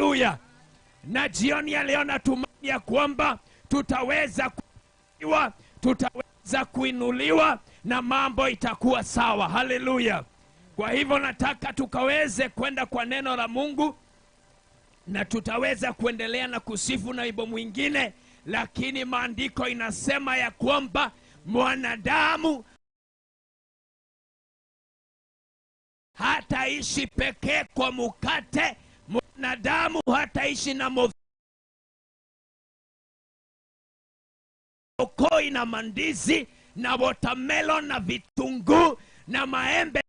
Haleluya. Na jioni ya leo natumai ya kwamba tutaweza kuinuliwa, tutaweza kuinuliwa na mambo itakuwa sawa. Haleluya. Kwa hivyo nataka tukaweze kwenda kwa neno la Mungu, na tutaweza kuendelea na kusifu na wimbo mwingine, lakini maandiko inasema ya kwamba mwanadamu hataishi pekee kwa mkate, mwanadamu hataishi na mokoi na mandizi na watermelon na vitunguu na maembe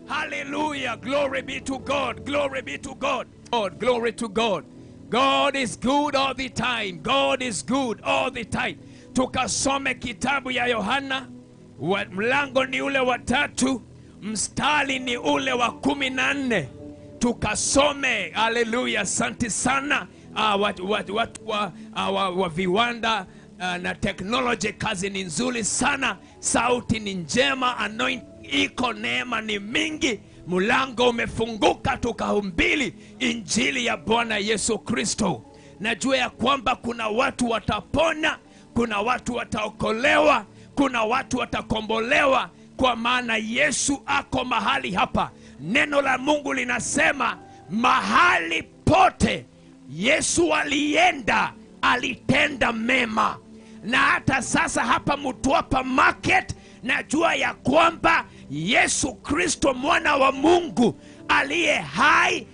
Hallelujah. Glory be to God. Glory be to God. God, glory to God. God is good all the time. God is good all the time. Tukasome kitabu ya Yohana, mlango ni ule wa 3, mstari ni ule wa 14. Tukasome. Hallelujah. Asante sana watu wa viwanda na technology. Kazi ni nzuri sana, sauti ni njema, anointing iko, neema ni mingi, mlango umefunguka tukahubiri injili ya Bwana Yesu Kristo. Najua ya kwamba kuna watu watapona, kuna watu wataokolewa, kuna watu watakombolewa, kwa maana Yesu ako mahali hapa. Neno la Mungu linasema mahali pote Yesu alienda alitenda mema. Na hata sasa hapa Mtwapa Market, najua ya kwamba Yesu Kristo mwana wa Mungu aliye hai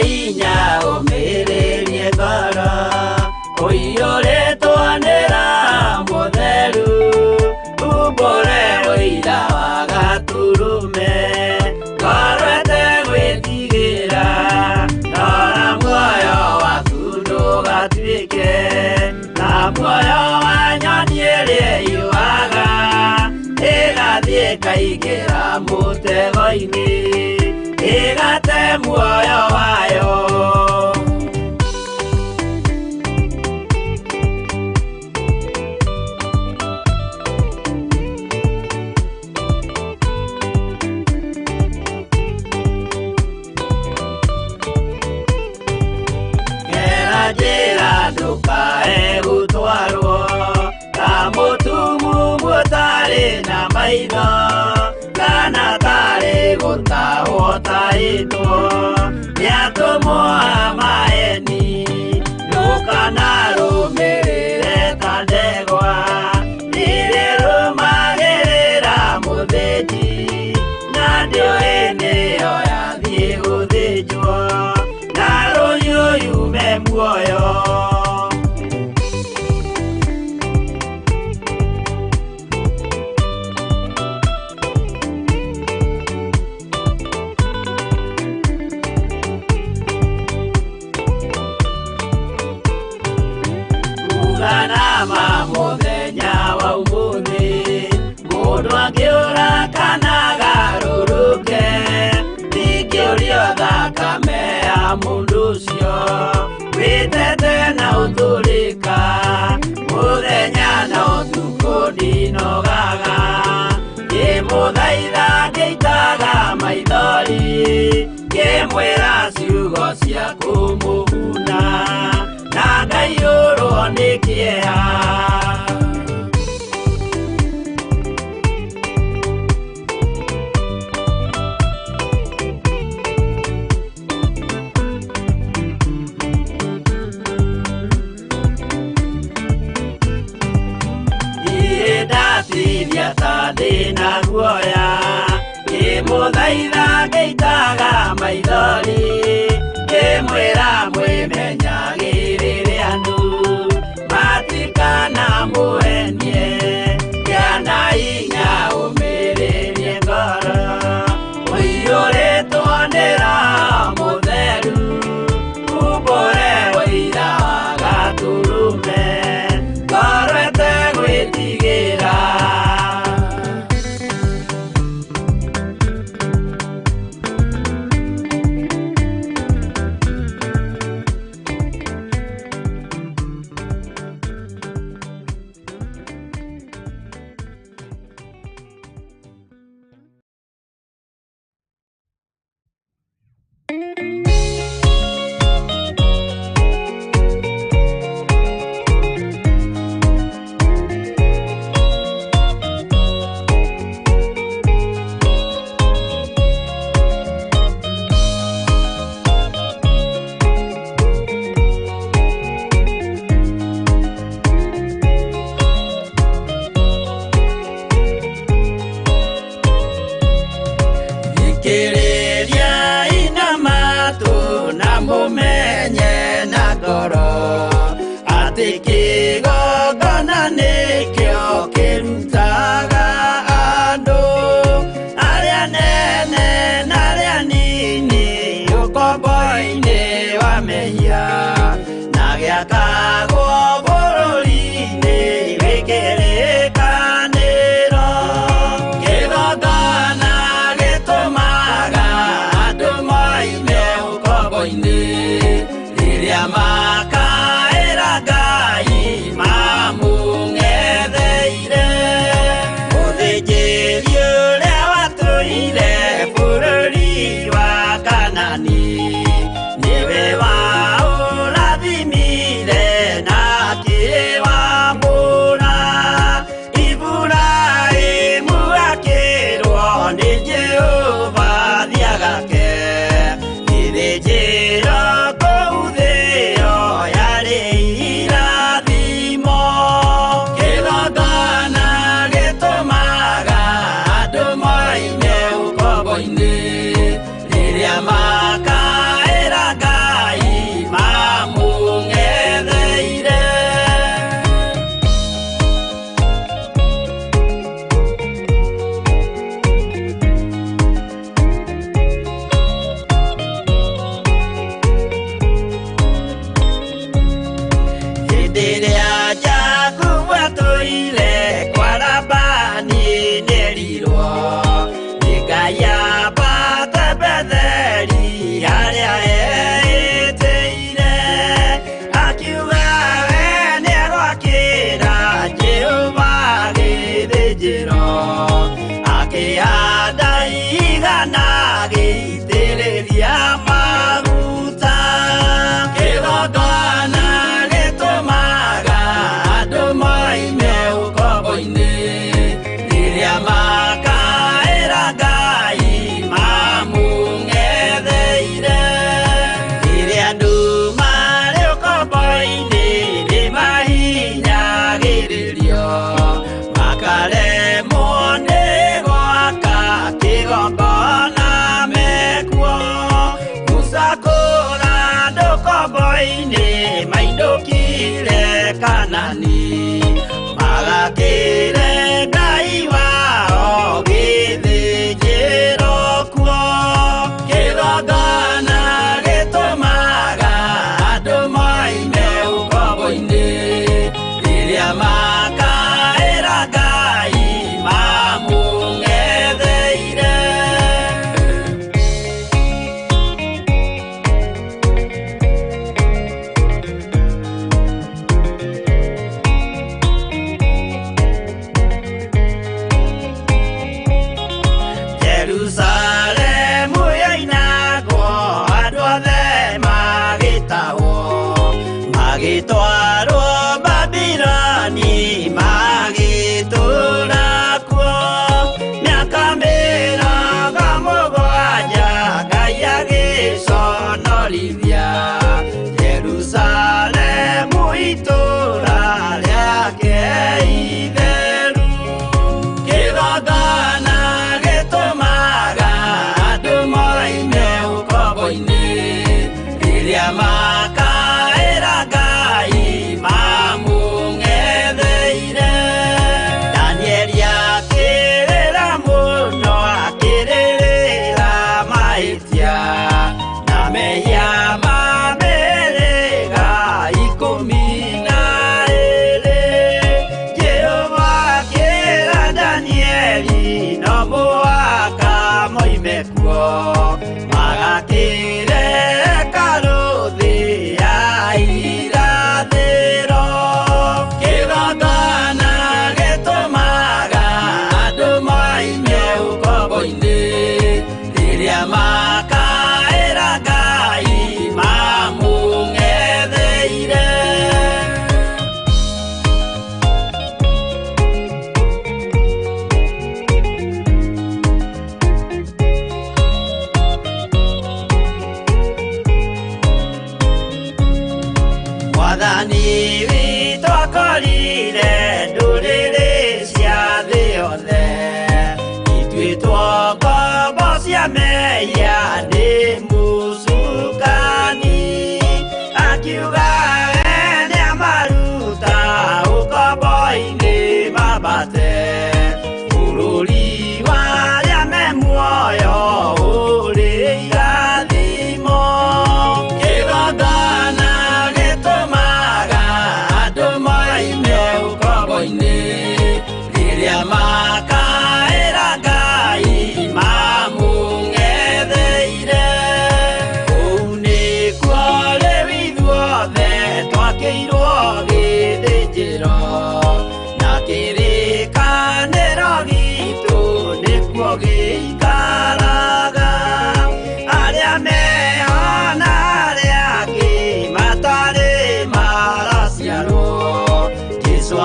Inya umirie ngoro uiyũrĩtwo nĩ Roho Mũtheru, umbũre ũira wa Gatũrũme, ngoro ĩtegwĩtigĩra, rora muoyo waku ndũgatuĩke ta muoyo wa nyoni ĩrĩa ĩyũaga, ĩgathiĩ ĩkaingĩra mũtego-inĩ, ĩgate muoyo wayo. Gera njĩra ndũkae gũtwarwo ta mũtumumu ũtarĩ na maitho, kana tarĩ gũtahwo ũtahĩtwo nĩ atũmwo a maeni. Ndũkanarũmĩrĩre ta ndegwa iria ĩrũmagĩrĩra mũthĩnji, na ndĩũĩ nĩyo yathiĩ gũthĩnjwo, na rũhiũ yume muoyo. Mundu ucio witete na uturika muthenya na utuku ndinogaga ngĩmũthaitha ngĩitaga maithori ngĩmwĩra ciugo cia kũmũguna na ngaiyũrwo nĩ kĩeha. Ndatirĩa ta ndĩna guoya ngĩmũthaitha ngĩitaga maithori ngĩmwĩra mwĩmenyagĩrĩre andũ matikanamũhenie kĩana hinya ũmĩrĩrie ngoro ũiyũrĩtwo nĩ Roho Mũtheru umbũre ũira wa Gatũrũme ngoro ĩtegwĩtigĩra.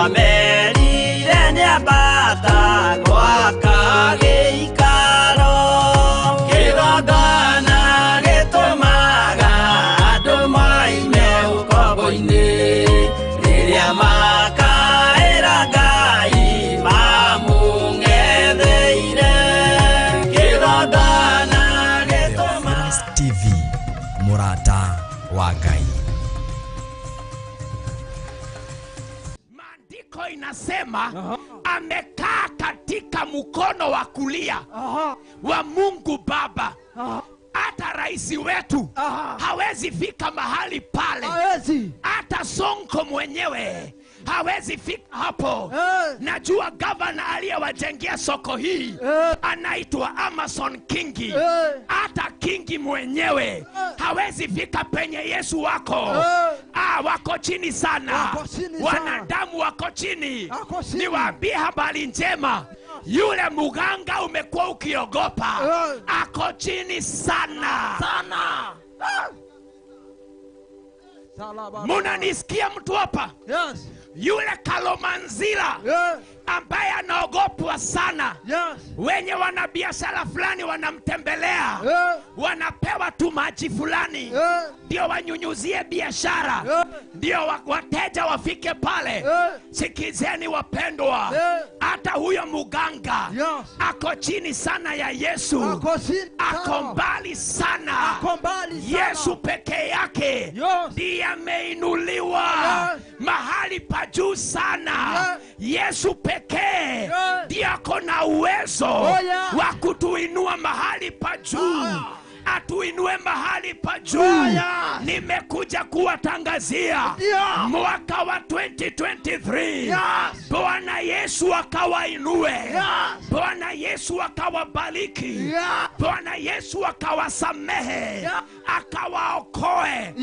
Amerire nĩambata gwaka gĩikaro kĩgongona gĩtũmaga andũ moime ũkombo-inĩ rĩrĩa makaĩra Ngai mamũng'etheire kĩgongona gĩtũmaga. TV, mũrata wa Ngai. Maandiko inasema amekaa katika mkono wa kulia wa Mungu Baba. Hata rais wetu hawezi fika mahali pale. Hata Sonko mwenyewe hawezi fika hapo. Najua gavana aliyewajengea soko hii anaitwa Amason Kingi. Hata Kingi mwenyewe hawezi fika penye Yesu wako. Wako chini sana. Wanadamu wako chini. Niwaambie habari njema, yule muganga umekuwa ukiogopa ako chini sana. Munanisikia mtu hapa? Yes. Yule Kalomanzila ambaye anaogopwa sana. Yes. Wenye wana biashara fulani wanamtembelea. Wanapewa tu maji fulani ndio wanyunyuzie biashara, ndio wateja wafike pale. Sikizeni wapendwa, hata huyo muganga ako chini sana ya Yesu. Ako mbali sana. Yesu peke yake ndiye ameinuliwa mahali pa juu sana. Yesu pekee ndiye ako na uwezo wa kutuinua mahali pa juu. Atuinue mahali pa juu. Nimekuja kuwatangazia mwaka wa 2023 Bwana Yesu akawainue. Bwana Yesu akawabariki. Bwana Yesu akawasamehe, akawaokoe.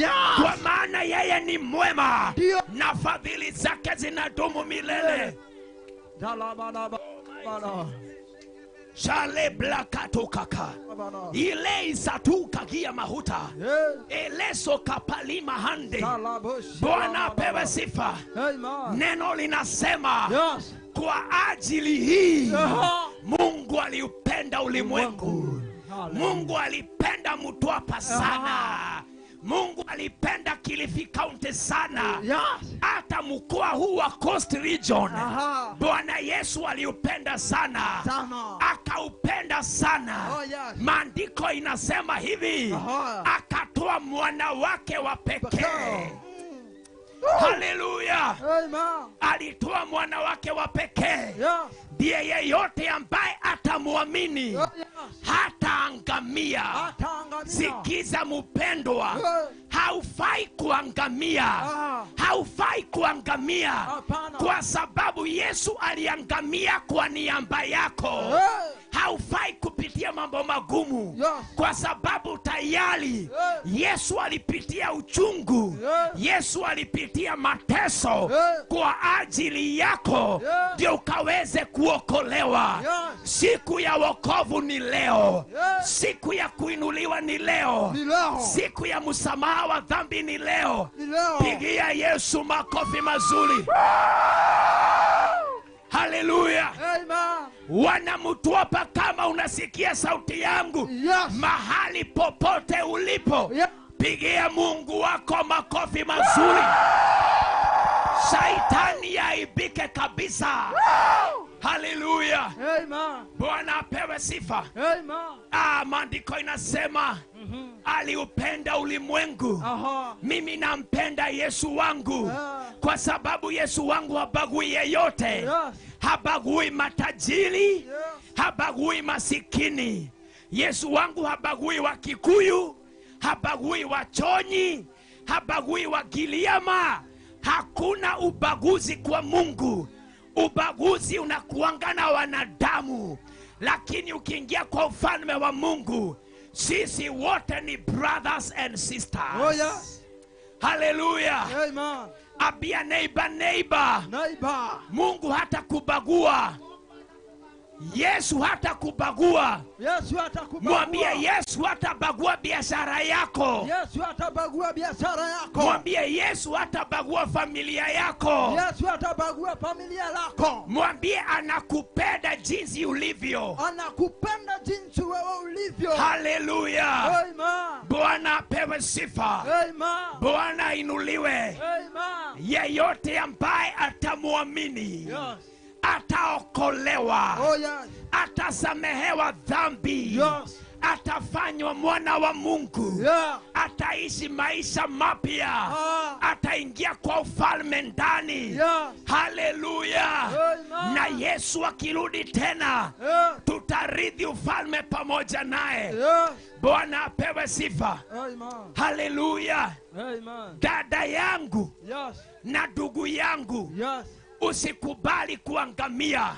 Kwa maana yeye ni mwema na fadhili zake zinadumu milele. Shale blakato kaka ile isatuka gia mahuta eleso kapalima hande. Bwana apewe sifa. Neno linasema kwa ajili hii Mungu aliupenda ulimwengu. Mungu alipenda Mtwapa sana. Mungu alipenda Kilifi County sana. Hata mkoa huu wa Coast Region Bwana Yesu aliupenda sana. Akaupenda sana. Maandiko inasema hivi, akatoa mwana wake wa pekee. Haleluya. Alitoa mwana wake wa pekee. Ndiye yeyote ambaye atamuamini hataangamia. Sikiza mpendwa, haufai kuangamia. Haufai kuangamia, kwa sababu Yesu aliangamia kwa niaba yako. Haufai kupitia mambo magumu, kwa sababu tayari Yesu alipitia uchungu. Yesu alipitia mateso kwa ajili yako, ndio ukaweze kuokolewa. Siku ya wokovu ni leo. Siku ya kuinuliwa ni leo. Siku ya msamaha wa dhambi ni leo. Pigia Yesu makofi mazuri. Haleluya. Wanamtwapa, kama unasikia sauti yangu, mahali popote ulipo, pigia Mungu wako makofi mazuri. Shaitani aibike kabisa. Haleluya. Bwana apewe sifa. Maandiko inasema aliupenda ulimwengu. Mimi nampenda Yesu wangu, kwa sababu Yesu wangu habagui yeyote. Habagui matajiri, habagui masikini. Yesu wangu habagui wa Kikuyu, habagui wa Chonyi, habagui wa Giliama. Hakuna ubaguzi kwa Mungu. Ubaguzi unakuanga na wanadamu, lakini ukiingia kwa ufalme wa Mungu, sisi wote ni brothers and sisters. Oh, yes. Hallelujah. Amen. Abia neighbor, neighbor. Neighbor. Mungu hata kubagua. Yesu hatakubagua. Yesu hatakubagua. Mwambie Yesu hatabagua biashara yako. Yesu hatabagua biashara yako. Mwambie Yesu hatabagua familia yako. Yesu hatabagua familia lako. Mwambie anakupenda jinsi ulivyo. Anakupenda jinsi wewe ulivyo. Haleluya. Amen. Bwana apewe sifa. Amen. Bwana inuliwe. Amen. Yeyote ambaye atamuamini, Yes, ataokolewa. Oh yes. Atasamehewa dhambi. Yes. Atafanywa mwana wa Mungu. Yeah. Ataishi maisha mapya. Ah. Ataingia kwa ufalme ndani. Yes. Haleluya. Amen. Na Yesu akirudi tena, Yeah. tutarithi ufalme pamoja naye. Yes. Bwana apewe sifa. Amen. Haleluya. Amen. Dada yangu Yes. na ndugu yangu, Yes. usikubali kuangamia.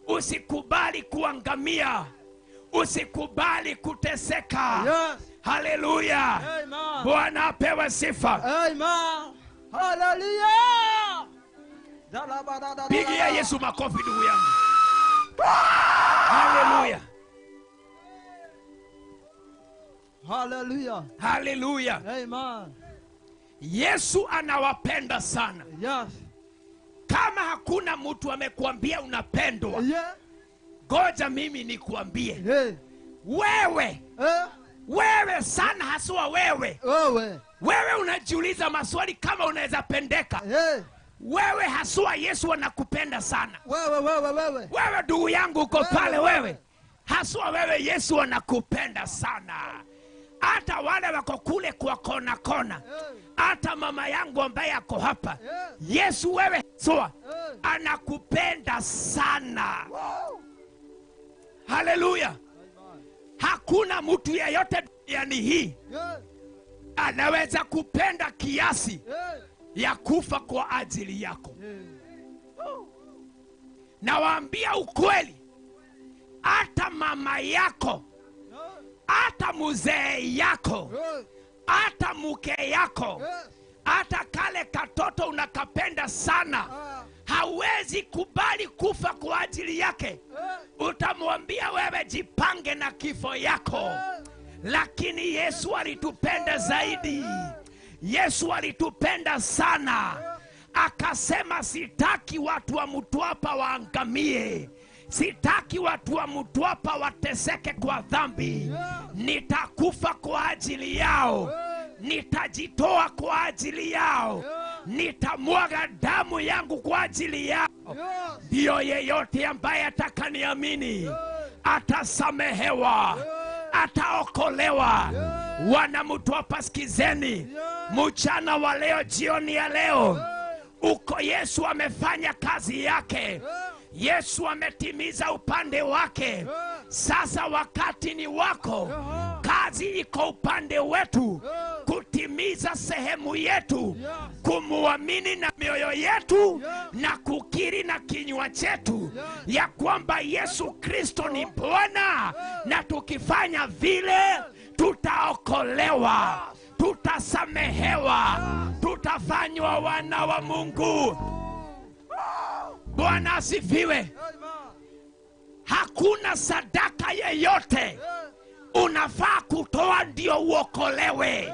Usikubali kuangamia. Usikubali kuteseka. Yes. Haleluya. Amen. Bwana apewe sifa. Amen. Hallelujah. Pigia Yesu makofi ndugu yangu. Haleluya. Hallelujah. Haleluya. Amen. Yesu anawapenda sana. Yes. Kama hakuna mtu amekuambia unapendwa, Yeah. goja mimi nikuambie. Hey. Wewe, Eh. wewe sana, haswa wewe. Wewe. Wewe unajiuliza maswali kama unaweza pendeka. Hey. Wewe haswa Yesu anakupenda sana. Wewe wewe wewe. Wewe ndugu yangu uko pale wewe. Haswa wewe Yesu anakupenda sana. Hata wale wako kule kwa kona kona. Hata mama yangu ambaye ako hapa. Yesu wewe haswa anakupenda sana. Haleluya. Hakuna mtu yeyote duniani hii anaweza kupenda kiasi ya kufa kwa ajili yako. Nawaambia ukweli, hata mama yako, hata mzee yako, hata mke yako, hata kale katoto unakapenda sana, hawezi kubali kufa kwa ajili yake. Utamwambia wewe jipange na kifo yako. Lakini Yesu alitupenda zaidi. Yesu alitupenda sana. Akasema sitaki watu wa Mtwapa waangamie. Sitaki watu wa Mtwapa wateseke kwa dhambi. Nitakufa kwa ajili yao. Nitajitoa kwa ajili yao. Nitamwaga damu yangu kwa ajili yao. Ndiyo yeyote ambaye atakaniamini atasamehewa, ataokolewa. Wana Mtwapa, sikizeni mchana wa leo, jioni ya leo, uko Yesu amefanya kazi yake. Yesu ametimiza upande wake. Sasa wakati ni wako. Kazi iko upande wetu kutimiza sehemu yetu, kumuamini na mioyo yetu na kukiri na kinywa chetu ya kwamba Yesu Kristo ni Bwana, na tukifanya vile tutaokolewa, tutasamehewa, tutafanywa wana wa Mungu. Bwana asifiwe. Hakuna sadaka yeyote unafaa kutoa ndio uokolewe.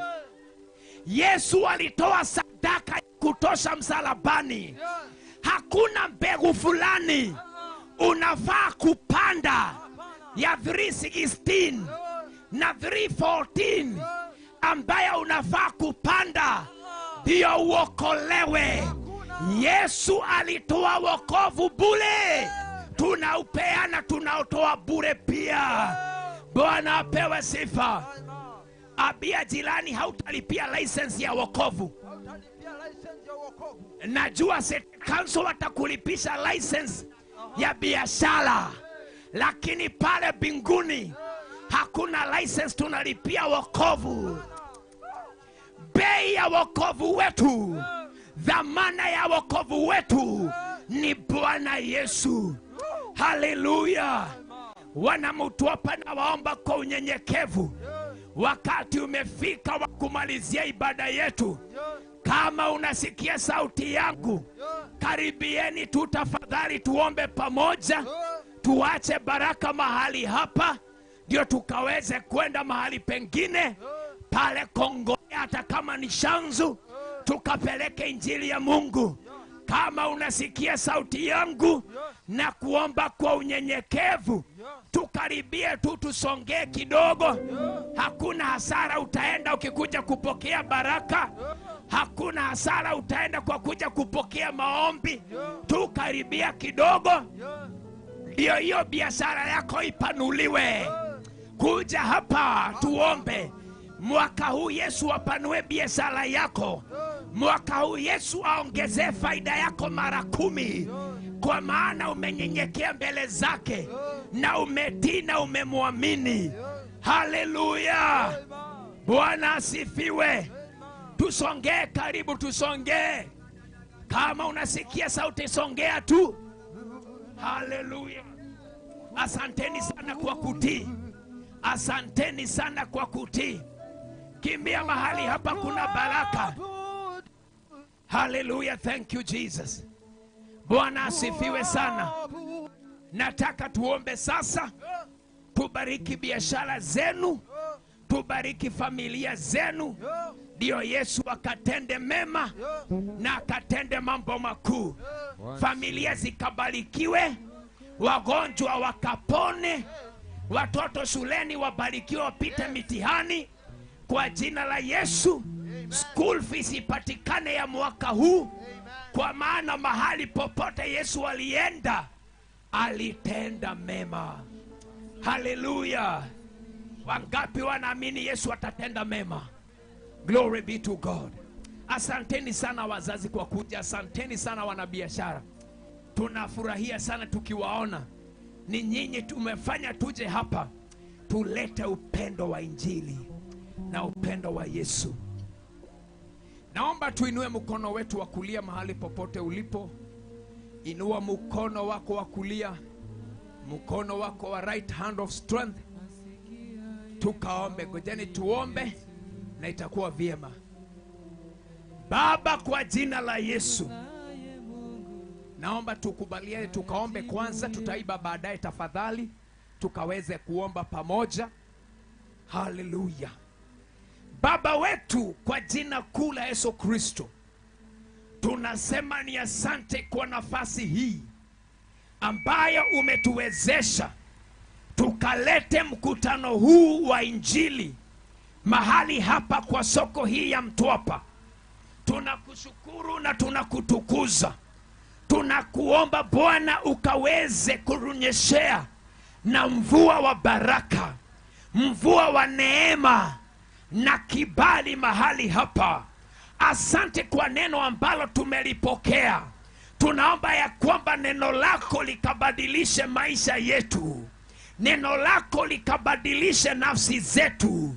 Yesu alitoa sadaka kutosha msalabani. Hakuna mbegu fulani unafaa kupanda ya 3:16 na 3:14 ambayo unafaa kupanda ndio uokolewe. Yesu alitoa wokovu bure, tunaupeana, tunautoa bure pia. Bwana apewe sifa. Abia jirani, hautalipia license ya wokovu. Najua City Council watakulipisha license ya biashara, lakini pale mbinguni hakuna license, tunalipia wokovu. Bei ya wokovu wetu, dhamana ya wokovu wetu ni Bwana Yesu. Haleluya. Wana Mtwapa, na waomba kwa unyenyekevu, wakati umefika wa kumalizia ibada yetu. Kama unasikia sauti yangu, karibieni tu tafadhali, tuombe pamoja. Tuache baraka mahali hapa ndio tukaweze kwenda mahali pengine pale Kongo, hata kama ni Shanzu, tukapeleke injili ya Mungu. Kama unasikia sauti yangu na kuomba kwa unyenyekevu, tukaribie tu, tusongee kidogo. Hakuna hasara utaenda ukikuja kupokea baraka. Hakuna hasara utaenda kwa kuja kupokea maombi. Tukaribia kidogo ndio hiyo biashara yako ipanuliwe. Kuja hapa tuombe. Mwaka huu Yesu apanue biashara yako. Mwaka huu Yesu aongezee faida yako mara 10, kwa maana umenyenyekea mbele zake na umetii na umemwamini. Haleluya! Bwana asifiwe. Tusongee karibu, tusongee. Kama unasikia sauti, songea tu. Haleluya! Asanteni sana kwa kutii. Asanteni sana kwa kutii. Kimbia mahali hapa, kuna baraka. Haleluya, thank you Jesus. Bwana asifiwe sana. Nataka tuombe sasa. Tubariki biashara zenu, tubariki familia zenu, ndio Yesu akatende mema na akatende mambo makuu. Familia zikabarikiwe, wagonjwa wakapone, watoto shuleni wabarikiwe, wapite mitihani kwa jina la Yesu. School fees ipatikane ya mwaka huu, kwa maana mahali popote Yesu alienda alitenda mema. Haleluya! Wangapi wanaamini Yesu atatenda mema? Glory be to God. Asanteni sana wazazi kwa kuja. Asanteni sana wanabiashara. Tunafurahia sana tukiwaona. Ni nyinyi tumefanya tuje hapa tulete upendo wa injili na upendo wa Yesu. Naomba tuinue mkono wetu wa kulia mahali popote ulipo. Inua mkono wako wa kulia, mkono wako wa right hand of strength. Tukaombe. Ngojeni tuombe na itakuwa vyema. Baba, kwa jina la Yesu, naomba tukubaliane tukaombe kwanza, tutaiba baadaye tafadhali, tukaweze kuomba pamoja. Haleluya. Baba wetu, kwa jina kuu la Yesu Kristo, tunasema ni asante kwa nafasi hii ambayo umetuwezesha tukalete mkutano huu wa injili mahali hapa kwa soko hii ya Mtwapa. Tunakushukuru na tunakutukuza. Tunakuomba Bwana ukaweze kurunyeshea na mvua wa baraka, mvua wa neema na kibali mahali hapa. Asante kwa neno ambalo tumelipokea. Tunaomba ya kwamba neno lako likabadilishe maisha yetu. Neno lako likabadilishe nafsi zetu.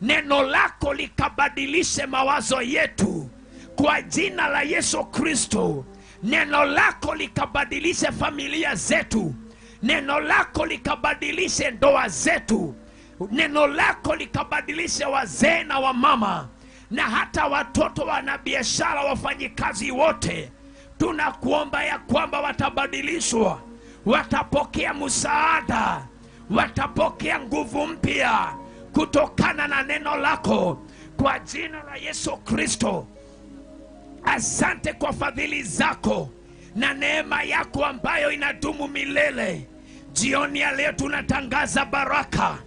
Neno lako likabadilishe mawazo yetu. Kwa jina la Yesu Kristo, neno lako likabadilishe familia zetu. Neno lako likabadilishe ndoa zetu. Neno lako likabadilishe wazee na wamama na hata watoto, wanabiashara, wafanyikazi wote. Tunakuomba ya kwamba watabadilishwa, watapokea msaada, watapokea nguvu mpya kutokana na neno lako, kwa jina la Yesu Kristo. Asante kwa fadhili zako na neema yako ambayo inadumu milele. Jioni ya leo tunatangaza baraka.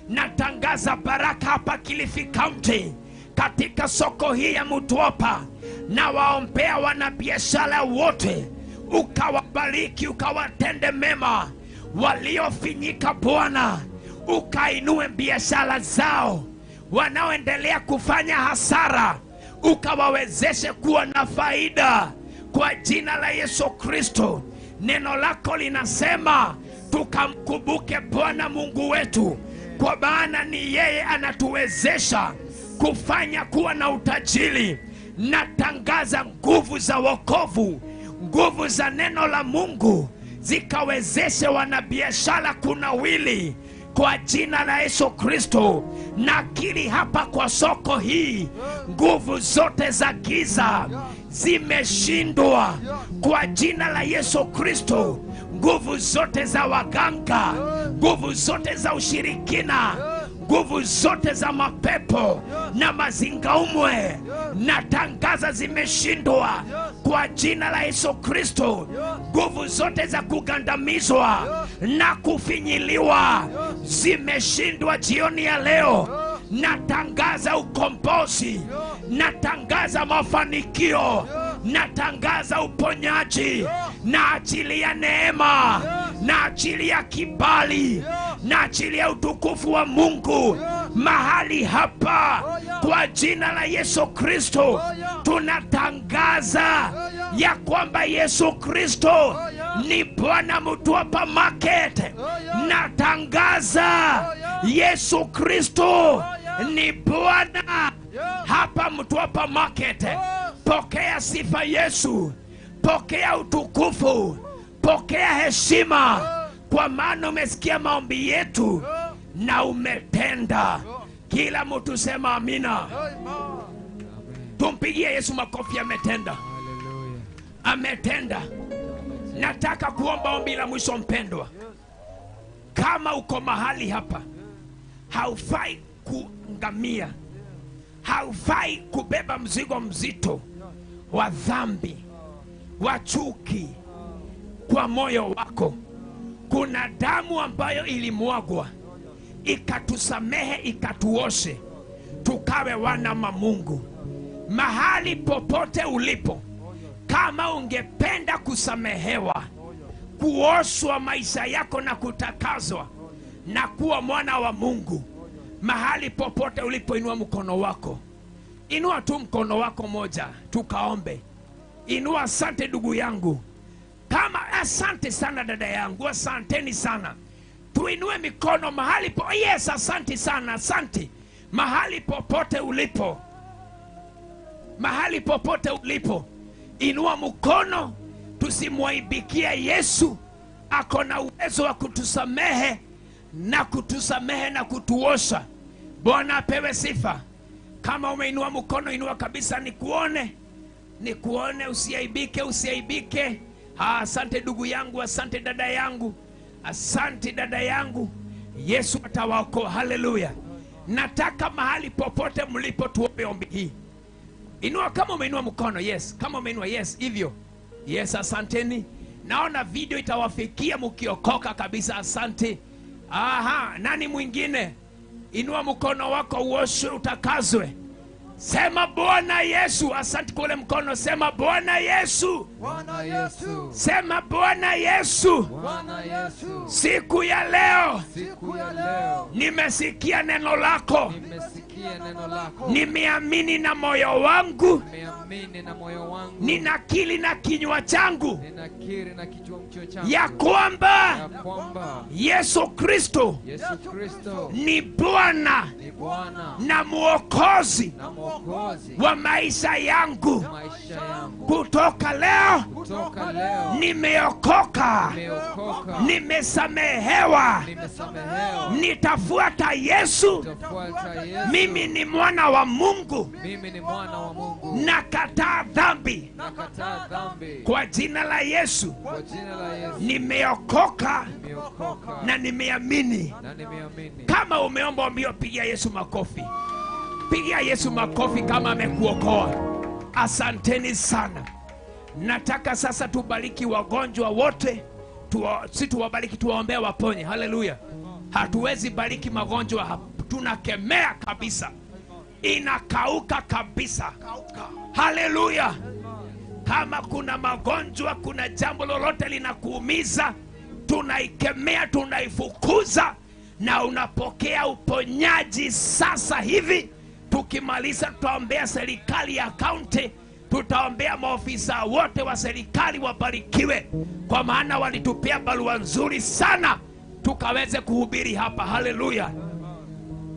Natangaza baraka hapa Kilifi County, katika soko hii ya Mtwapa. Na waombea wanabiashara wote, ukawabariki, ukawatende mema. Waliofinyika Bwana, ukainue biashara zao. Wanaoendelea kufanya hasara, ukawawezeshe kuwa na faida, kwa jina la Yesu Kristo. Neno lako linasema tukamkumbuke Bwana Mungu wetu, kwa maana ni yeye anatuwezesha kufanya kuwa na utajiri. Natangaza nguvu za wokovu, nguvu za neno la Mungu zikawezeshe wanabiashara kunawili, Kwa jina la Yesu Kristo, nakiri hapa kwa soko hii, nguvu zote za giza zimeshindwa. Kwa jina la Yesu Kristo, nguvu zote za waganga, nguvu zote za ushirikina, nguvu zote za mapepo na mazingaumwe, natangaza zimeshindwa. Kwa jina la Yesu Kristo, nguvu zote za kugandamizwa na kufinyiliwa zimeshindwa jioni ya leo. Natangaza ukombozi, natangaza mafanikio, natangaza uponyaji, naachilia neema, naachilia kibali, naachilia utukufu wa Mungu mahali hapa. Kwa jina la Yesu Kristo, tunatangaza ya kwamba Yesu Kristo ni Bwana Mtwapa Market. Natangaza Yesu Kristo ni Bwana hapa Mtwapa Market. Pokea sifa Yesu, pokea utukufu, pokea heshima, kwa maana umesikia maombi yetu na umetenda. Kila mtu sema amina. Tumpigie Yesu makofi, ametenda. Ametenda. Nataka kuomba ombi la mwisho mpendwa. Kama uko mahali hapa, haufai kuangamia, haufai kubeba mzigo mzito wa dhambi, wa chuki kwa moyo wako. Kuna damu ambayo ilimwagwa ikatusamehe, ikatuoshe, tukawe wana wa Mungu. Mahali popote ulipo, kama ungependa kusamehewa, kuoshwa maisha yako na kutakazwa na kuwa mwana wa Mungu, mahali popote ulipo, inua mkono wako. Inua tu mkono wako moja, tukaombe. Inua. Asante ndugu yangu. Kama asante sana dada yangu, asanteni sana. Tuinue mikono mahali po. Yes, asante sana, asante. Mahali popote ulipo, mahali popote ulipo, inua mkono. Tusimwaibikie Yesu. Ako na uwezo wa kutusamehe na kutusamehe na kutuosha. Bwana apewe sifa. Kama umeinua mkono, inua kabisa, nikuone, nikuone, usiaibike, usiaibike. Asante ndugu yangu, asante dada yangu, asante dada yangu. Yesu atawaokoa. Haleluya. Nataka mahali popote mlipo tuombe ombi hii. Inua kama umeinua mkono, yes. Kama umeinua, yes, hivyo. Yes, asanteni. Naona video itawafikia mkiokoka kabisa, asante. Aha, nani mwingine? Inua mkono wako uoshwe, utakazwe. Sema Bwana Yesu. Asante kwa ule mkono. Sema Bwana Yesu. Bwana Yesu. Sema Bwana Yesu. Bwana Yesu. Siku ya leo, siku ya leo, nimesikia neno lako. Nimesikia neno lako. Nimeamini na moyo wangu. Nimeamini na moyo wangu. Ninakiri na kinywa changu. Ninakiri na kinywa changu. Ya kwamba Yesu Kristo, Yesu Kristo ni Bwana, ni Bwana na Mwokozi wa maisha yangu. Kutoka leo, nimeokoka, nimesamehewa, nitafuata Yesu. Mimi ni mwana wa Mungu. Nakataa dhambi kwa jina la Yesu. Nimeokoka na nimeamini. Kama umeomba ombi, pigia Yesu makofi. Pigia Yesu makofi kama amekuokoa. Asanteni sana. Nataka sasa tubariki wagonjwa wote. Si tuwabariki, tuwaombee waponye. Haleluya. Hatuwezi bariki magonjwa, tunakemea kabisa. Inakauka kabisa. Haleluya. Kama kuna magonjwa, kuna jambo lolote linakuumiza, tunaikemea, tunaifukuza, na unapokea uponyaji sasa hivi. Tukimaliza tutaombea serikali ya kaunti, tutaombea maofisa wote wa serikali wabarikiwe, kwa maana walitupia barua nzuri sana tukaweze kuhubiri hapa. Haleluya.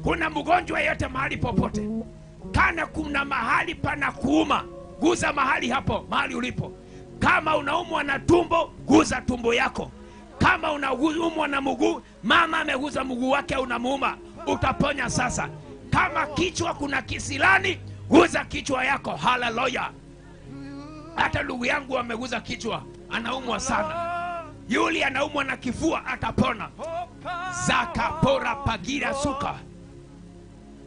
Kuna mgonjwa yeyote mahali popote, kana kuna mahali pana kuuma, guza mahali hapo, mahali ulipo. Kama unaumwa na tumbo, guza tumbo yako. Kama unaumwa na mguu, mama ameguza mguu wake unamuuma, utaponya sasa. Kama kichwa kuna kisilani, guza kichwa yako. Haleluya. Hata ndugu yangu ameguza kichwa, anaumwa sana. Yule anaumwa na kifua atapona. Zakapora pagira suka.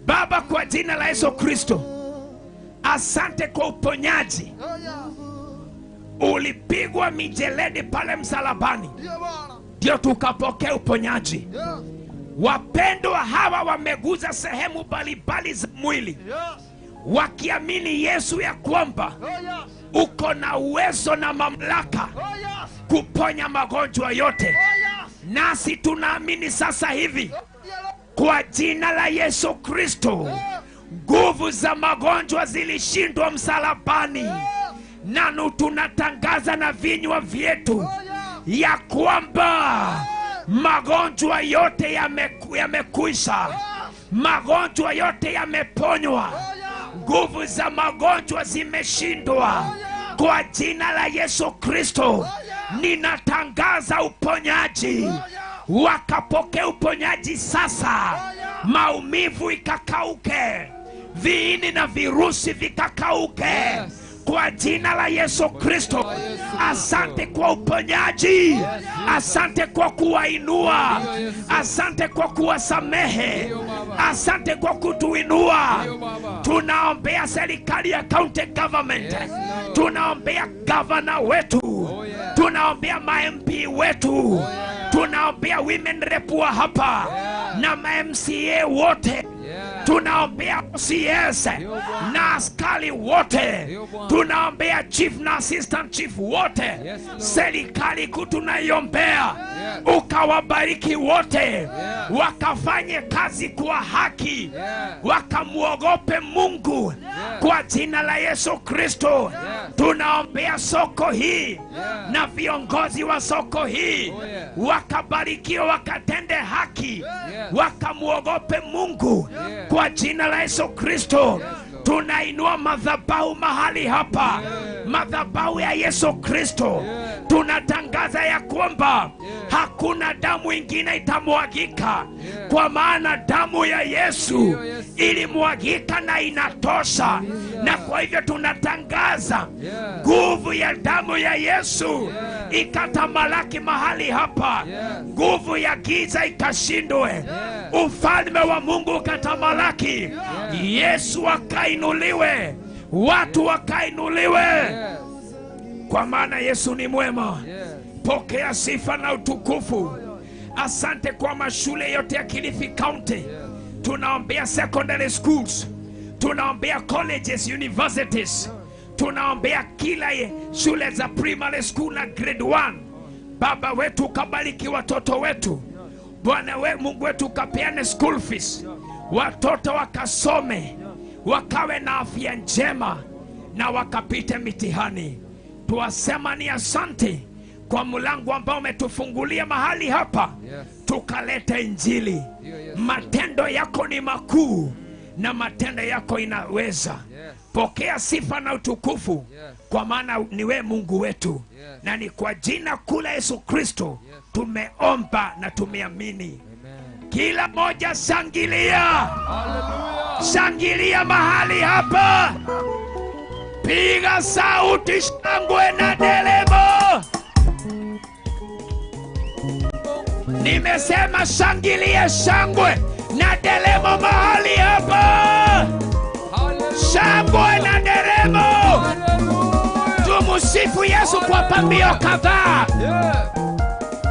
Baba, kwa jina la Yesu Kristo, asante kwa uponyaji. Ulipigwa mijeledi pale msalabani, ndio tukapokea uponyaji. Wapendwa hawa wameguza sehemu mbalimbali za mwili, wakiamini Yesu ya kwamba uko na uwezo na mamlaka kuponya magonjwa yote. Nasi tunaamini sasa hivi kwa jina la Yesu Kristo, nguvu za magonjwa zilishindwa msalabani. Nanu tunatangaza na vinywa vyetu ya kwamba magonjwa yote yamekwisha, magonjwa yote yameponywa, nguvu za magonjwa zimeshindwa. Kwa jina la Yesu Kristo ninatangaza uponyaji. Wakapokea uponyaji sasa. Maumivu ikakauke, viini na virusi vikakauke, kwa jina la Yesu Kristo. Asante kwa uponyaji, asante kwa kuwainua, asante kwa kuwasamehe, asante kwa kutuinua. Tunaombea serikali ya county government, tunaombea governor wetu, tunaombea ma-MP wetu, tunaombea women rep wa hapa na ma-MCA wote, tunaombea OCS na askari wote, tunaombea chief na assistant chief wote. Serikali kuu tunaiombea, ukawabariki wote, wakafanye kazi kwa haki, wakamuogope Mungu, kwa jina la Yesu Kristo. Tunaombea soko hii na viongozi wa soko hii, wakabarikiwa, wakatende haki, wakamuogope Mungu, kwa jina la Yesu Kristo. Tunainua madhabahu mahali hapa, madhabahu ya Yesu Kristo. Tunatangaza ya kwamba hakuna damu ingine itamwagika, kwa maana damu ya Yesu ilimwagika na inatosha. Na kwa hivyo tunatangaza nguvu ya damu ya Yesu ikatamalaki mahali hapa, nguvu ya giza ikashindwe, ufalme wa Mungu ukatamalaki, Yesu akainuliwe, watu wakainuliwe, kwa maana Yesu ni mwema. Pokea sifa na utukufu. Asante kwa mashule yote ya Kilifi County. Tunaombea secondary schools, tunaombea colleges, universities, tunaombea kila shule za primary school na grade 1. Baba wetu ukabariki watoto wetu. Bwana we Mungu wetu ukapeane school fees, watoto wakasome, wakawe na afya njema na wakapite mitihani. Tuwasema ni asante kwa mlango ambao umetufungulia mahali hapa, tukaleta injili. Matendo yako ni makuu na matendo yako inaweza. Pokea sifa na utukufu, kwa maana ni we Mungu wetu. Na ni kwa jina kuu la Yesu Kristo tumeomba na tumeamini. Kila moja shangilia, shangilia mahali hapa, piga sauti, shangwe na nderemo. Nimesema shangilia, shangwe na nderemo mahali hapa, shangwe na nderemo. Tumusifu Yesu kwa pambio kadhaa.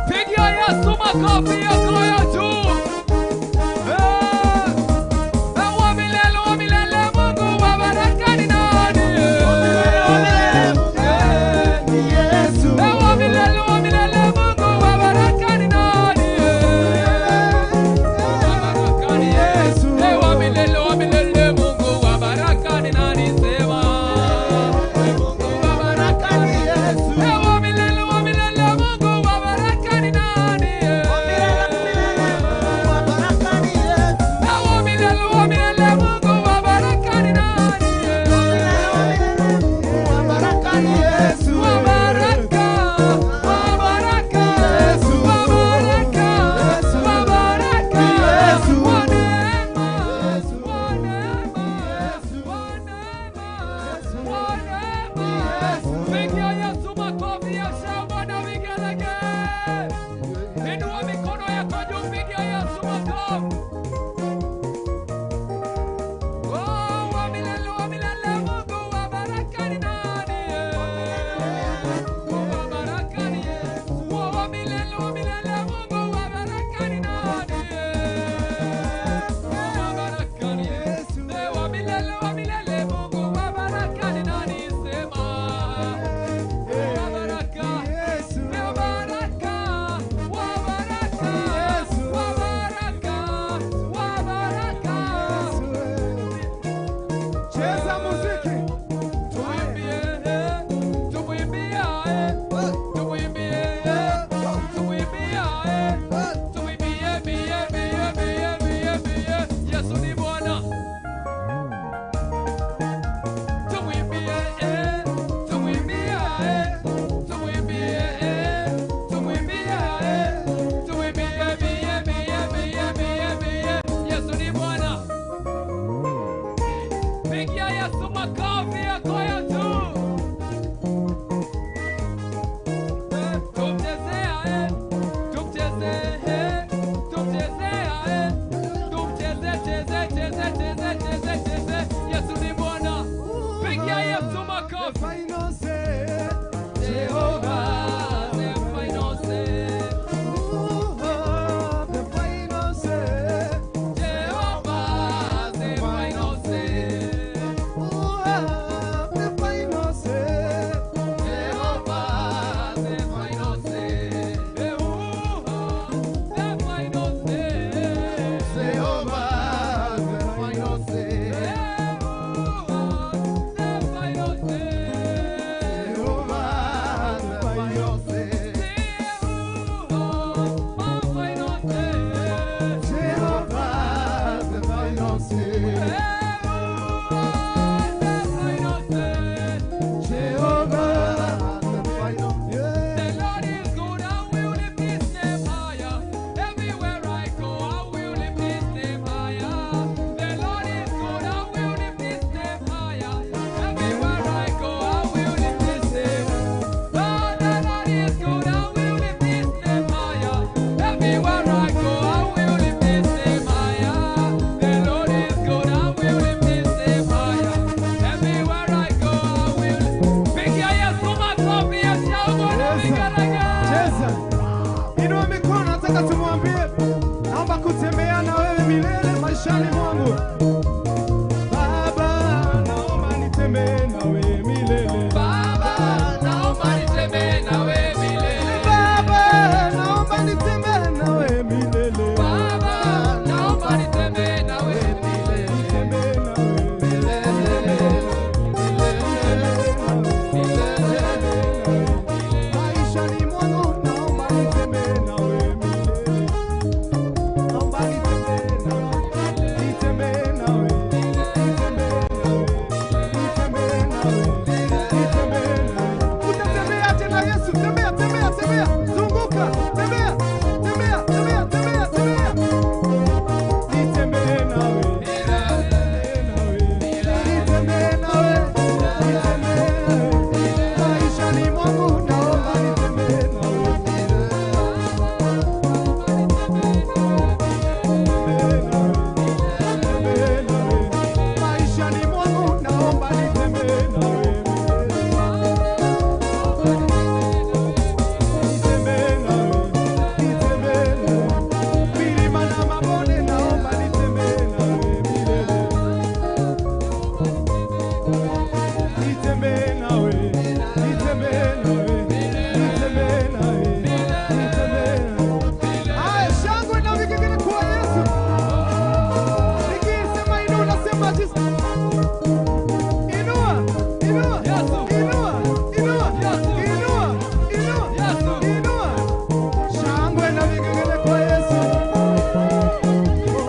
Pigia Yesu makofi yako ya juu. Wa milele, wa milele, Mungu wa baraka ni nani? Wa milele, wa milele, Mungu wa baraka ni nani? Wa milele, wa milele, Mungu wa baraka ni nani? Sema Mungu wa baraka ni Yesu. Wa milele, wa milele, Mungu wa baraka ni nani? Cheza. Inua mikono, nataka tumwambie, naomba kutembea na wewe milele maishani mwangu. Baba, naomba nitembee na wewe milele. Baba, naomba nitembee na wewe milele. Baba, naomba nitembee na wewe milele. Baba, naomba nitembee na wewe milele. Nitembee na wewe Milele, milele, milele. maishani mwangu, naomba nitembee na wewe milele. Naomba nitembee na wewe, nitembee na wewe, nitembee na wewe, nitembee na wewe, nitembee na wewe. Utatembea tena Yesu, tembea, tembea, tembea, zunguka, tembea, tembea, tembea, tembea, tembea. Nitembee na wewe, nitembee na wewe, nitembee na wewe, nitembee na wewe. Maishani mwangu naomba nitembee na wewe. Maishani mwangu naomba nitembee na wewe. Nitembee na wewe, nitembee na wewe. Milima na mabonde naomba nitembee na wewe milele. Nitembee na wewe, nitembee na wewe, nitembee na wewe, nitembee na wewe. Haya, shangwe na vigelegele kwa Yesu. Nikisema inua, nasema jinsi. Inua, inua, Yesu. inua, inua, Yesu. inua, inua, Yesu. inua. Shangwe na vigelegele kwa Yesu.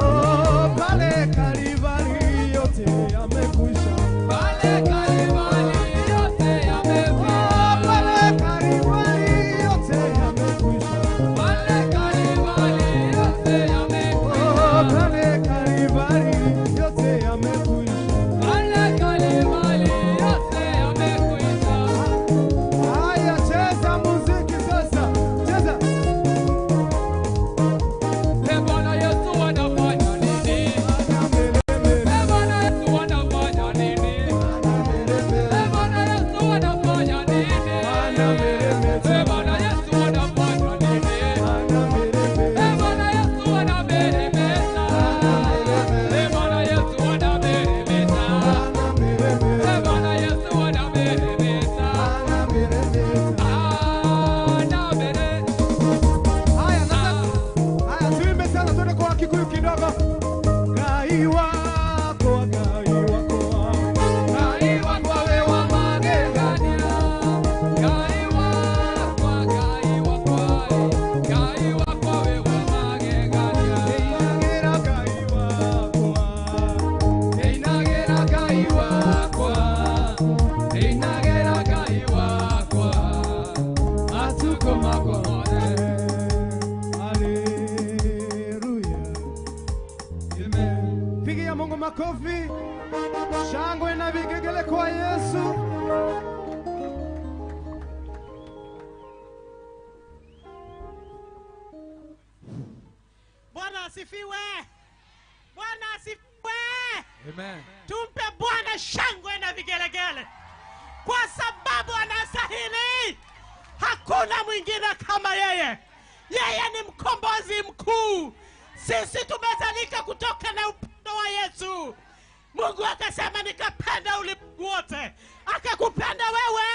Oh, pale Kalvari yote yamekwisha. Pale Kalvari yote Oh, yamekwisha. pale Kalvari yote yamekwisha. Pale Kalvari yote Oh, yamekwisha. pale Kalvari yote yamekwisha. Pale Kalvari yote yamekwisha. Haya, cheza muziki sasa, cheza. E Bwana Yesu anafanya nini? E Bwana Yesu anafanya nini? E Bwana Yesu anafanya nini? E Bwana Yesu anafanya nini? E Bwana Yesu anameremeta. E Bwana Yesu anameremeta. E Bwana Yesu anameremeta. Anamere. Haya, haya, tuimbe sana, tuende kwa Kikuyu kidogo. Ngai wako, Ngai wako. Ngai wakwa we wa magegania. Ngai wakwa, Ngai wakwa, Ngai wakwa we wa magegania. Ngira Ngai wakwa. Neinagera Ngai wakwa, neinagera Ngai wakwa, matuko makwa mothe. Haleluya. Amen. Pigia Mungu makofi, shangwe na vigegele kwa Yesu. Bwana asifiwe. Bwana asifiwe. Amen. Tumpe Bwana shangwe na vigelegele, kwa sababu anastahili. Hakuna mwingine kama yeye. Yeye ni mkombozi mkuu. Sisi tumezalika kutoka na upendo wa Yesu. Mungu akasema nikapenda ulimwengu wote, akakupenda wewe,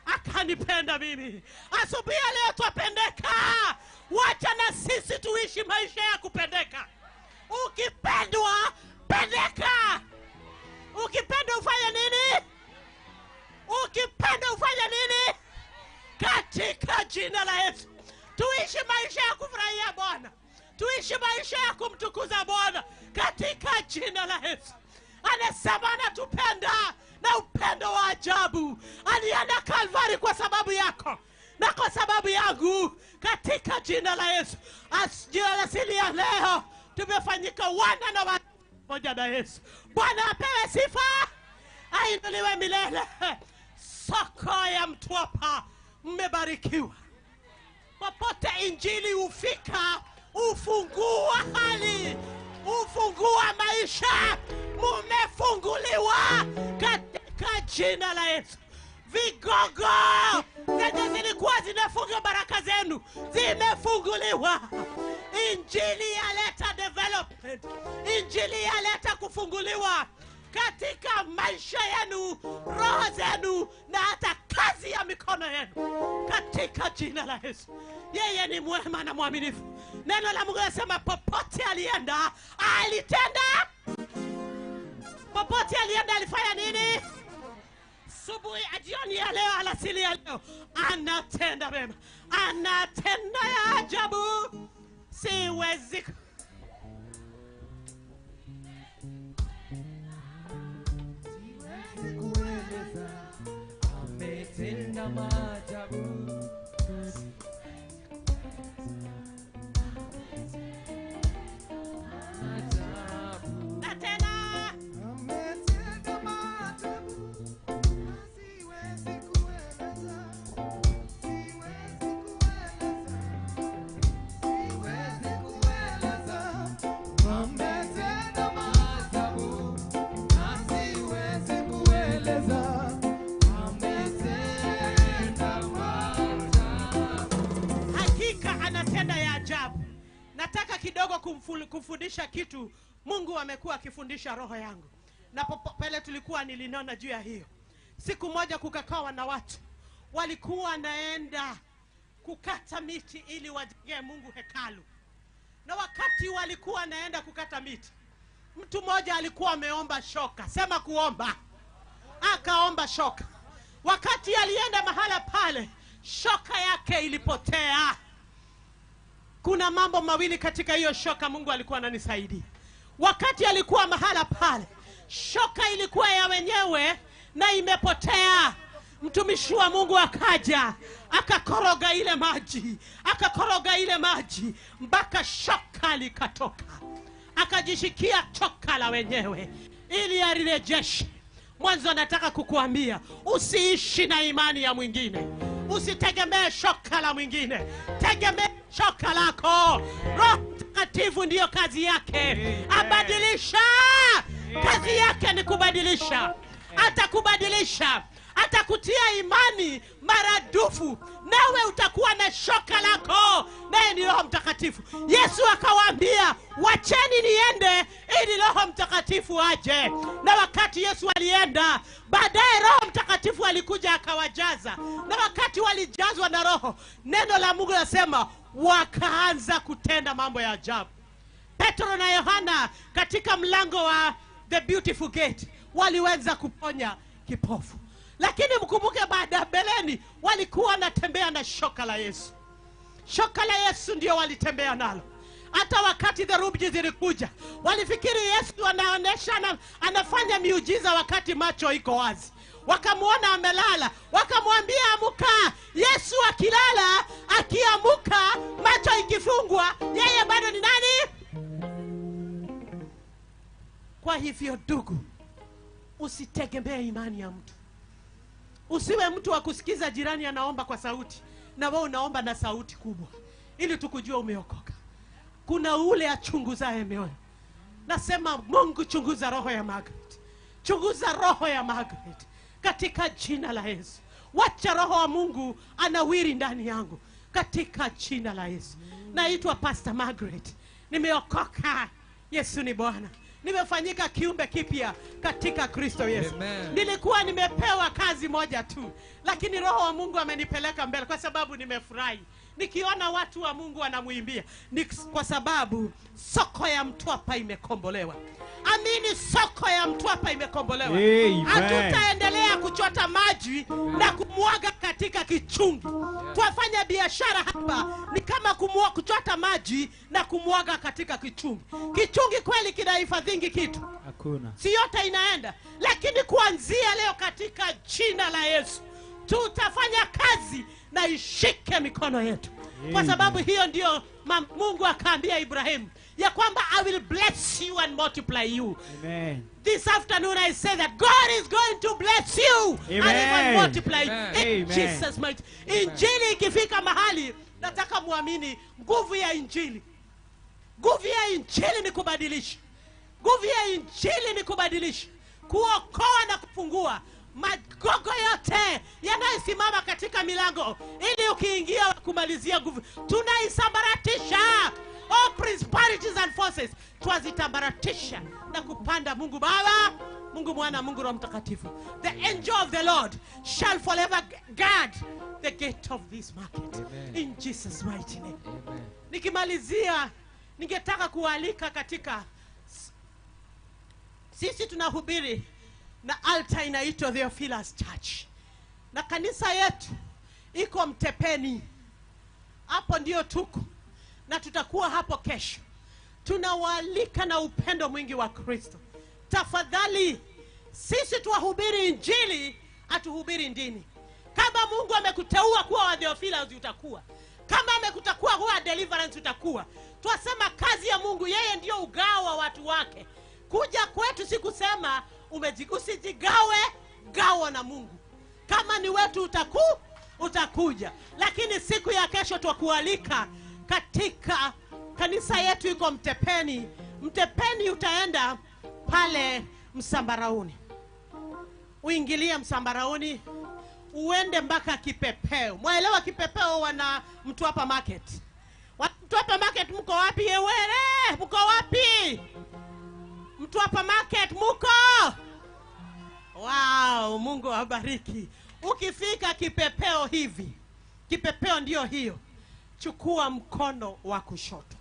akanipenda mimi. Asubuhi ya leo twapendeka. Wacha na sisi tuishi maisha ya kupendeka. Ukipendwa, pendeka. Ukipenda ufanye nini? Ukipenda ufanye nini? Katika jina la Yesu tuishi maisha ya kufurahia Bwana, tuishi maisha ya kumtukuza Bwana katika jina la Yesu. Anasema anatupenda na upendo wa ajabu. Alienda Kalvari kwa sababu yako na kwa sababu yangu, katika jina la Yesu. Alasiri ya leo tumefanyika wana na wana pamoja na Yesu. Bwana apewe sifa, ainuliwe milele. Soko ya Mtwapa, mmebarikiwa. Popote injili hufika, hufungua hali, hufungua maisha. Mumefunguliwa katika jina la Yesu. Vigogo zenye zilikuwa zinafunga baraka zenu zimefunguliwa. Injili yaleta development. Injili yaleta kufunguliwa katika maisha yenu, roho zenu, na hata kazi ya mikono yenu, katika jina la Yesu. Yeye ni mwema na mwaminifu. Neno la Mungu linasema popote alienda alitenda. Popote alienda alifanya nini? Subuhi, jioni ya leo, alasiri ya leo, anatenda mema, anatenda ya ajabu. Siwezi kueleza, ametenda maajabu. Na tena Ametenda maajabu, siwezi kueleza, siwezi kueleza, siwezi kueleza. Ametenda maajabu, siwezi kueleza. Ametenda maajabu. Hakika anatenda ya ajabu. Nataka kidogo kumfundisha kitu Mungu amekuwa akifundisha roho yangu. Na pale tulikuwa nilinona juu ya hiyo. Siku moja kukakawa na watu walikuwa wanaenda kukata miti ili wajengee Mungu hekalu. Na wakati walikuwa wanaenda kukata miti, mtu mmoja alikuwa ameomba shoka. Sema kuomba. Akaomba shoka. Wakati alienda mahala pale, shoka yake ilipotea. Kuna mambo mawili katika hiyo shoka Mungu alikuwa ananisaidia. Wakati alikuwa mahala pale, shoka ilikuwa ya wenyewe na imepotea. Mtumishi wa Mungu akaja, akakoroga ile maji, akakoroga ile maji mpaka shoka likatoka. Akajishikia choka la wenyewe ili alirejeshe. Mwanzo nataka kukuambia, usiishi na imani ya mwingine. Usitegemee shoka la mwingine. Tegemea shoka lako. Roho Mtakatifu ndiyo kazi yake. Abadilisha. Kazi yake ni kubadilisha. Atakubadilisha. Atakutia imani maradufu. Nawe utakuwa na shoka lako. Naye ni Roho Mtakatifu. Yesu akawaambia, wacheni niende ili Roho Mtakatifu aje. Na wakati Yesu alienda, baadaye Roho Mtakatifu alikuja akawajaza. Na wakati walijazwa na Roho, neno la Mungu linasema wakaanza kutenda mambo ya ajabu. Petro na Yohana katika mlango wa The Beautiful Gate waliweza kuponya kipofu. Lakini mkumbuke baada beleni walikuwa wanatembea na shoka la Yesu. Shoka la Yesu ndio walitembea nalo. Hata wakati dherubi zilikuja, walifikiri Yesu anaonesha anafanya miujiza wakati macho iko wazi. Wakamuona amelala, wakamwambia amuka. Yesu akilala, akiamuka, macho ikifungwa, yeye bado ni nani? Kwa hivyo ndugu, usitegemee imani ya mtu. Usiwe mtu wa kusikiza jirani anaomba kwa sauti na wewe unaomba na sauti kubwa ili tukujue umeokoka. Kuna ule achunguzaye mioyo. Nasema Mungu, chunguza roho ya Margaret. Chunguza roho ya Margaret katika jina la Yesu. Wacha roho wa Mungu anawiri ndani yangu katika jina la Yesu. Naitwa Pastor Margaret. Nimeokoka. Yesu ni Bwana. Nimefanyika kiumbe kipya katika Kristo Yesu. Amen. Nilikuwa nimepewa kazi moja tu, lakini roho wa Mungu amenipeleka mbele kwa sababu nimefurahi nikiona watu wa Mungu wanamuimbia. Ni kwa sababu soko ya Mtwapa imekombolewa. Amini, soko ya Mtwapa imekombolewa. Hatutaendelea kuchota maji na kumwaga katika kichungi. Twafanya biashara hapa ni kama kuchota maji na kumwaga katika kichungi. Kichungi kweli kinahifadhingi kitu? Hakuna. Si yote inaenda. Lakini kuanzia leo katika jina la Yesu tutafanya kazi na ishike mikono yetu. Kwa sababu hiyo ndio Mungu akaambia Ibrahim ya kwamba I will bless you and multiply you. Amen. This afternoon I say that God is going to bless you Amen. and even multiply you. Amen. In Jesus mighty. Injili ikifika mahali, nataka muamini nguvu ya Injili. Nguvu ya Injili ni kubadilisha. Nguvu ya Injili ni kubadilisha, kuokoa na kufungua Magogo yote yanayosimama katika milango ili ukiingia kumalizia nguvu, tunaisambaratisha. All principalities and forces twazitambaratisha na kupanda Mungu Baba, Mungu Mwana, Mungu Roho Mtakatifu. The angel of the Lord shall forever guard the gate of this market. Amen. In Jesus mighty name. Amen. Nikimalizia, ningetaka kualika katika sisi tunahubiri na altar inaitwa Theophilus Church, na kanisa yetu iko Mtepeni. Hapo ndio tuko na tutakuwa hapo kesho. Tunawaalika na upendo mwingi wa Kristo. Tafadhali, sisi tuwahubiri Injili, atuhubiri dini. Kama Mungu amekuteua kuwa wa Theophilus utakuwa, kama amekutakuwa kuwa Deliverance utakuwa. Twasema kazi ya Mungu, yeye ndio ugawa watu wake. Kuja kwetu si kusema usijigawe, gawa na Mungu. Kama ni wetu utakuja. Lakini siku ya kesho twakualika katika kanisa yetu iko Mtepeni. Mtepeni utaenda pale Msambarauni, uingilie Msambarauni uende mpaka Kipepeo. Mwaelewa Kipepeo wana Mtwapa Market. Mtwapa Market mko wapi? Ewere, mko wapi? Mtwapa Market mko? Wow, Mungu awabariki. Ukifika Kipepeo hivi, Kipepeo ndio hiyo, chukua mkono wa kushoto.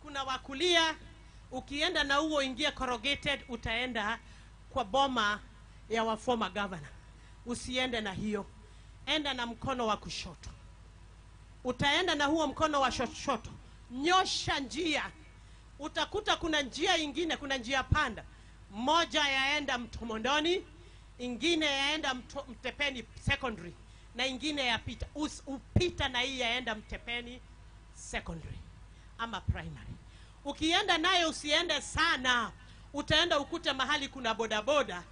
Kuna wa kulia, ukienda na huo ingia corrugated, utaenda kwa boma ya wa former governor. Usiende na hiyo, enda na mkono wa kushoto. Utaenda na huo mkono wa kushoto, nyosha njia, utakuta kuna njia ingine, kuna njia panda. Moja yaenda Mtomondoni, ingine yaenda Mtepeni Secondary, na ingine yapita upita na hii yaenda Mtepeni Secondary ama Primary. Ukienda nayo usiende sana, utaenda ukute mahali kuna bodaboda,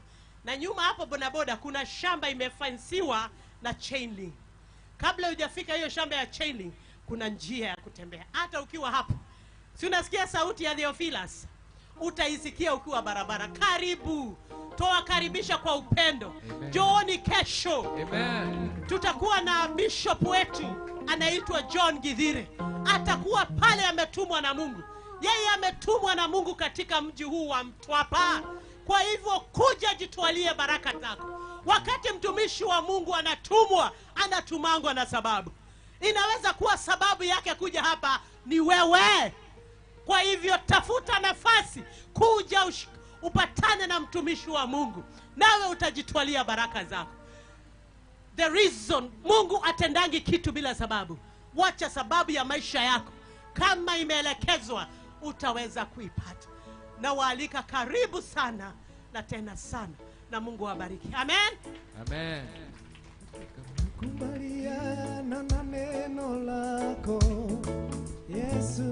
na nyuma hapo bodaboda kuna shamba imefensiwa na chain link. Kabla hujafika hiyo shamba ya chain link, kuna njia ya kutembea. Hata ukiwa hapo, si unasikia sauti ya Theophilus? Utaisikia ukiwa barabara. Karibu, towakaribisha kwa upendo. Njooni kesho. Amen. Tutakuwa na bishop wetu anaitwa John Githire. Atakuwa pale, ametumwa na Mungu. Yeye ametumwa na Mungu katika mji huu wa Mtwapa. Kwa hivyo kuja, jitwalie baraka zako. Wakati mtumishi wa Mungu anatumwa, anatumangwa na sababu. Inaweza kuwa sababu yake kuja hapa ni wewe. Kwa hivyo tafuta nafasi kuja upatane na mtumishi wa Mungu, nawe utajitwalia baraka zako. The reason Mungu atendangi kitu bila sababu. Wacha sababu ya maisha yako, kama imeelekezwa utaweza kuipata. Na waalika karibu sana na tena sana, na Mungu awabariki. Amen. Amen. Kubaliana na neno lako Yesu,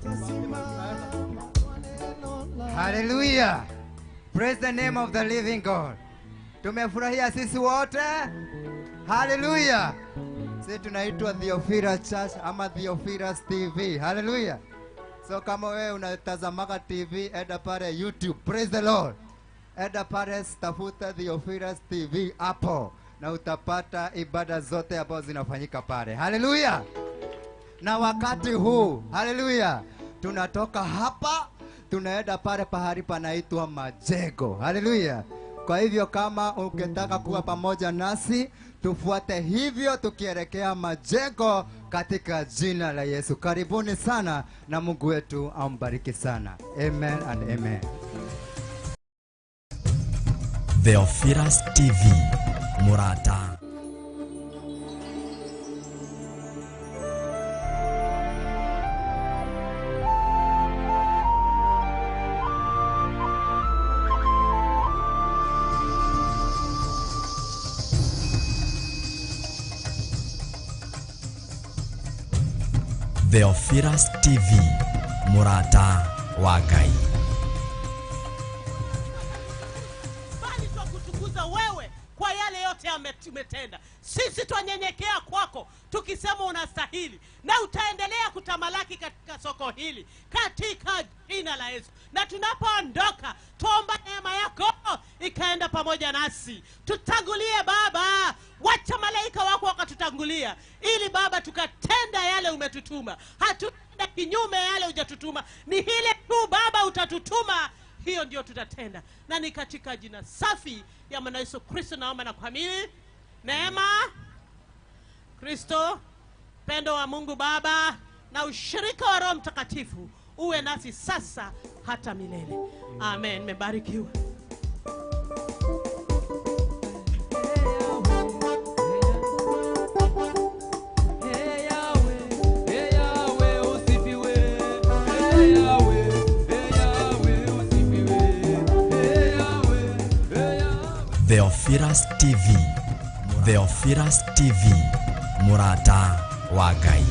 tasimama kwa neno lako. Hallelujah. Praise the name of the living God. Tumefurahia sisi wote. Hallelujah. Sisi tunaitwa Theophilus Church ama Theophilus TV. Hallelujah. So kama wewe unatazamaka TV, enda pale YouTube. Praise the Lord. Enda pale, tafuta Theophilus TV hapo na utapata ibada zote ambazo zinafanyika pale. Hallelujah. Na wakati huu, hallelujah, tunatoka hapa tunaenda pale pahali panaitwa Majego. Hallelujah. Kwa hivyo kama ungetaka kuwa pamoja nasi, tufuate hivyo tukielekea Majego katika jina la Yesu. Karibuni sana na Mungu wetu ambariki sana. Amen and amen. Theophilus TV, Murata. Theophilus TV, Murata wa Ngai. Bali twakutukuza wewe kwa yale yote umetenda. Sisi twa Twanyenyekea kwako tukisema unastahili, na utaendelea kutamalaki katika soko hili katika jina la Yesu. Na tunapoondoka, tuomba neema yako ikaenda pamoja nasi. Tutangulie Baba, wacha malaika wako wakatutangulia, ili Baba tukatenda yale umetutuma. Hatutenda kinyume yale hujatutuma, ni ile tu Baba utatutuma, hiyo ndio tutatenda. Na ni katika jina safi ya Mwana Yesu Kristo naomba na kuamini. Neema Kristo, pendo wa Mungu Baba na ushirika wa Roho Mtakatifu uwe nasi sasa hata milele. Amen. Nimebarikiwa. Theophilus TV, Theophilus TV, Murata wa Ngai.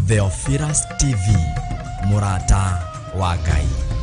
Theophilus TV, mũrata wa Ngai.